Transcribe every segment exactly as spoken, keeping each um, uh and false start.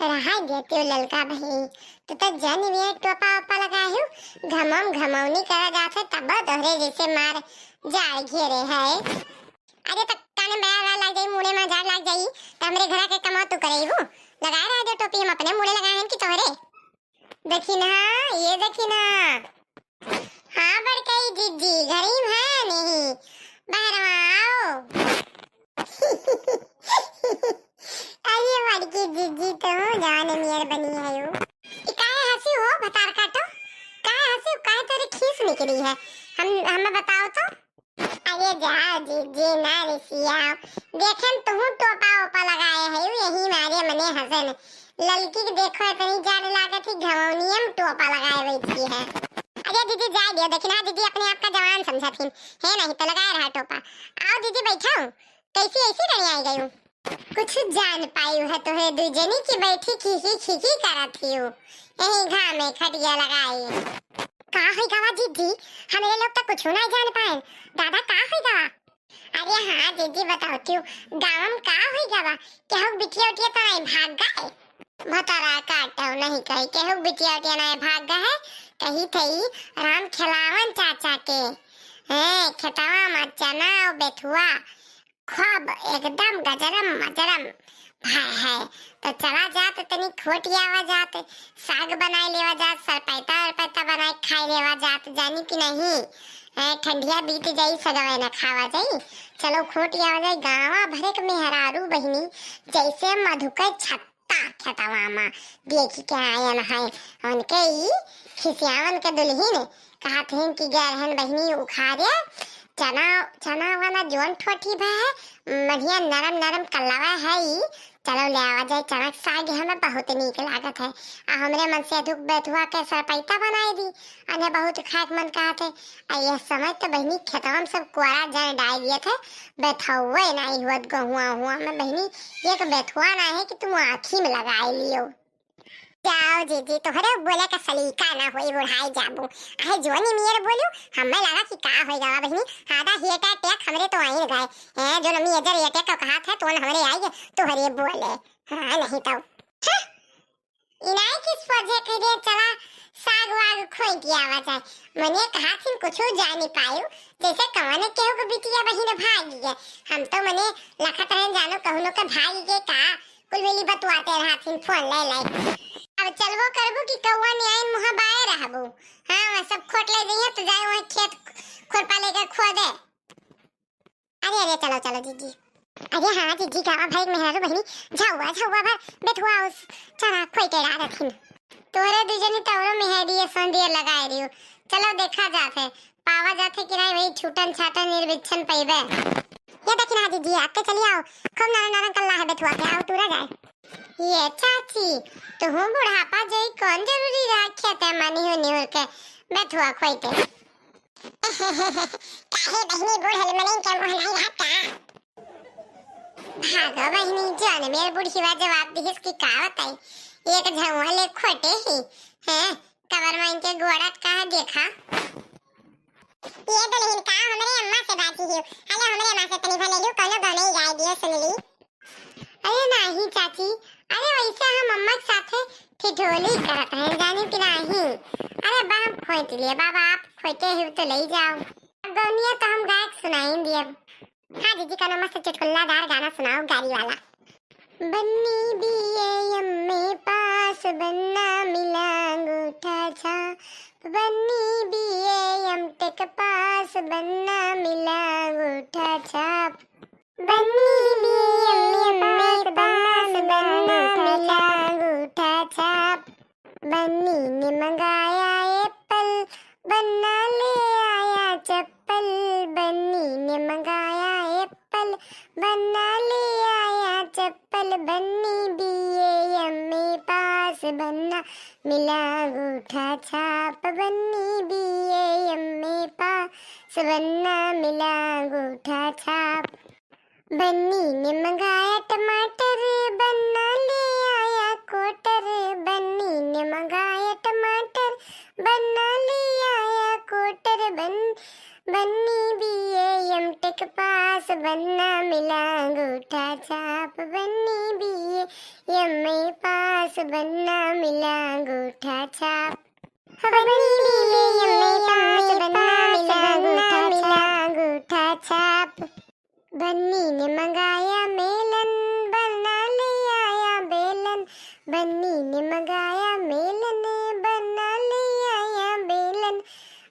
रहा देतियो ललका बहिनी, तू तो जन वे टोपा ओपा लगाए हो, घमम घमौनी करा जात है, तब तोहरे जैसे मार जाड़ घेरे है। अरे तो काने में जाड़ लाग जाई, मुड़े में जाड़ लाग जाई, तो हमरे घरा के कमाओ तू करे हूँ, लगाए रहा दे टोपी, हम अपने मुड़े लगाए हैं कि तोहरे। देखी ना, ये देखी ना। हाँ बड़कई जिज्जी, घरी में है नहीं, बहरवा आओ। अरे बड़की जिज्जी तो जान नियर बनी है यो। ई काहे हंसी हो भतार काटो? काहे हंसी, काहे तेरी खीस निकली है? हम, हमें बताओ तो। अरे जाओ जिज्जी ना रिसियाओ, देखेन तुहू टोपा ओपा लगाए है, यही मारे मने हंसन। ललकी के देखो इतनी जाड़ लागत ही, घमौनियम टोपा लगाए बैठी है। अरे दीदी जाए दियो, देखी ना दीदी अपने आप का जवान समझत हिन, है नहीं तो लगाए रहा टोपा। आओ दीदी बैठाओ, कैसी ऐसी डरियाई गई? कुछ जान पाई है तोहे दुजनी की बैठी खिखी खिखी करत हियो, यही घाम में खटिया लगाई। का होई गवा जिज्जी, हमरे लोग तो कुछ ना जान पाए, दादा का होई गवा? अरे हाँ जिज्जी बताओ तू, गाँव में का होई गवा, केहू बिटिया उटिया तो नहीं भाग गए? भतारा काटो नहीं कही, केहू बिटिया उटिया नहीं भाग गए है, कही थई राम खेलावन चाचा के, हैं, खेतवा में चना और बेथुआ खूब एकदम गजरम मजरम भय है। तो चला जात तनी खोट आवा जात, साग बनाए लेवा जात, सरपैता अरपैता बनाए खाए लेवा जात, जानी कि नहीं? हैं, ठंडिया बीत जाई, सगवे न खावा जाई। चलो खोट आवा जाई, गाँवा भरे के मेहरारू बहिनी जैसे मधु के छत्ता खेतवा मा देखी के आयन है। उनके ई खिसियावन के दुल्हिन कहत हिन कि गए रहन बहिनी उखारे चना, चना वाला जोन ठोठी भा है, बढ़िया नरम नरम कल्लावा है ई, चलो ले आवा जाए चना के साग, हमें बहुत नीक लागत है। आ हमरे मन से अधुक बेथुआ के सरपैता बनाए दी, उन्हें बहुत खाए के मन कहत है। आ यह समय तो बहिनी खेतवा में सब कोरा जन डाल दिए थे, बेथुए नहीं हुआ गहुआ हुआ में बहिनी, एक बेथुआ ना है कि तुम आँखी में लगाए लियो। जाओ जीजी, तोहरे बोले का सलीका ना होई, बुढ़ाई जाबू। आहे जोनी मियर बोलू, हमें लगा कि का होई गवा बहिनी, आधा heart attack हमरे तो आइन गए। ए, जो नमी एजर attack का कहा था, तो हमरे आई है, तोहरे बोले। हाँ, नहीं तो। हाँ, इनाई किस वजह के लिए चला साग वाग खोई के आवा जाए। मने कहा थी कुछ जानी पायू, जैसे कवन केहू के बिटिया बहिन भागी गए। हम तो मने लखत रहन जानो कहूनो के भागी गए का, कुल मिली बतुआते रहथिन फोन ले ले। अब चलबो करबू कि कौआ नियाइन मुँह बाए रहबू? हाँ, वह सब खोट ले जइहे तो जाए वह खेत खुरपा लेके खोदे। अरे, अरे, चलो, चलो, जीजी। अरे हाँ, जीजी, गावा भर एक मेहरारू बहिनी, झौआ, झौआ भर, बेथुआ उस चना खोई के डाल रखिन। तोहरे दुजनी तौरो मेहरी ये संदिया लगाए रही हो। चलो, देखा जात है, पावा जात है कि नहीं वही छूटन छाटन निर्बिच्छन पैबे। ये देखी ना जीजी, आके चली आओ, खूब नरम नरम कल्ला है बेथुआ के, आओ तूरा जाए। ये चाची, तुहू बुढ़ापा जाई कौन जरूरी रहा खेते मानी हो निहुर के बेथुआ खोई के। काहे बहिनी बूढ़ल मनई के मुँह नाई हाथ का? भागो बहिनी, जौन मेर बुढ़िया जवाब दिहिस कि का बताई, एक झौआ ले खोटे ही, हैं, कबर माइन के गोड़त का है देखा। ये दुल्हन का हमरे अम्मा से बाजी हियो। हेलो, हमरे अम्मा से तनी भले लू, कौनो गाना ही गाए दियो, सुन ली। अरे नाही चाची, अरे वैसे हम अम्मा के साथे ठिठोली करत हैं, जानी कि नाही। अरे बाप खोट लिए, बाबा आप खोटे हो तो ले जाओ। अब गौनिया तो हम गायक सुनाई दिए। हाँ जीजी, कौनो मस्त चुटकुल्लादार गाना सुनाओ, गारी वाला। बन्नी बीए एमए पास, बन्ना मिला अंगूठा छाप। बन्नी बीए एमटेक पास, बन्ना मिला अंगूठा छाप। बन्नी बीए एमए पास, बन्ना मिला अंगूठा छाप। बन्नी ने मंगाया एप्पल, बन्ना ले आया चप्पल। बन्नी ने मंगाया एप्पल, बन्ना ले आया चप्पल। बन्नी बीए एमए पास, बन्ना मिला अंगूठा छाप। बन्नी बीए एमए पास, बन्ना मिला अंगूठा छाप। बन्नी ने मंगाया टमाटर, बन्ना ले आया quarter। बन्नी ने मंगाया टमाटर, बन्ना ले आया quarter। बन-, बन्नी बीए एमटेक पास, बन्ना मिला अंगूठा छाप। बन्नी बीए एमए पास। पास, बन्ना मिला अंगूठा छाप। बन्नी बीए एमए पास, बन्ना मिला अंगूठा छाप। बन्नी ने मंगाया मेलन, बन्ना ले आया बेलन। बन्नी ने मंगाया मेलन, बन्ना ले आया बेलन।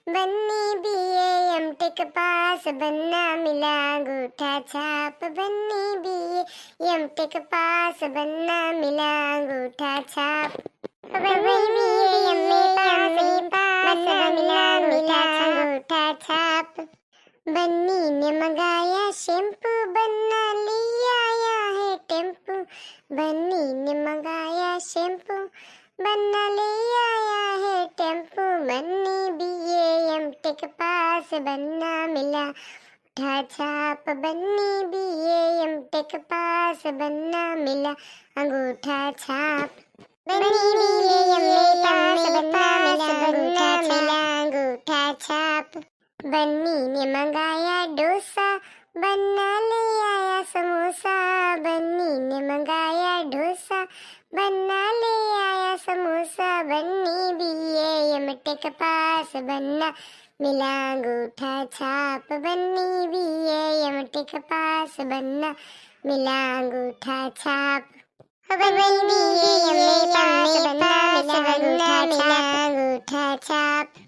बन्नी बीए एमटेक पास, बन्ना मिला अंगूठा छाप। बन्नी बीए एमटेक पास, बन्ना मिला अंगूठा छाप। बन्नी बीए एमए पास, बन्ना मिला अंगूठा छाप। बन्नी ने मंगाया शैम्पू, बन्ना ले आया है टेम्पू। बन्नी ने मंगाया शैम्पू, बन्ना ले आया है टेम्पू। बन्नी बीए एमटेक पास, बन्ना मिला अंगूठा छाप। बन्नी बीए एमटेक पास, बन्ना मिला अंगूठा छाप। बन्नी बीए एमए पास, बन्ना मिला अंगूठा छाप। बन्नी ने मंगाया डोसा, बन्ना ले आया समोसा। बन्नी ने मंगाया डोसा, बन्ना ले आया समोसा। बन्नी बीए एमटेक पास, बन्ना मिला अंगूठा छाप। बन्नी बीए एमटेक पास, बन्ना मिला अंगूठा छाप। बन्नी बीए एमए पास, बन्ना मिला अंगूठा छाप।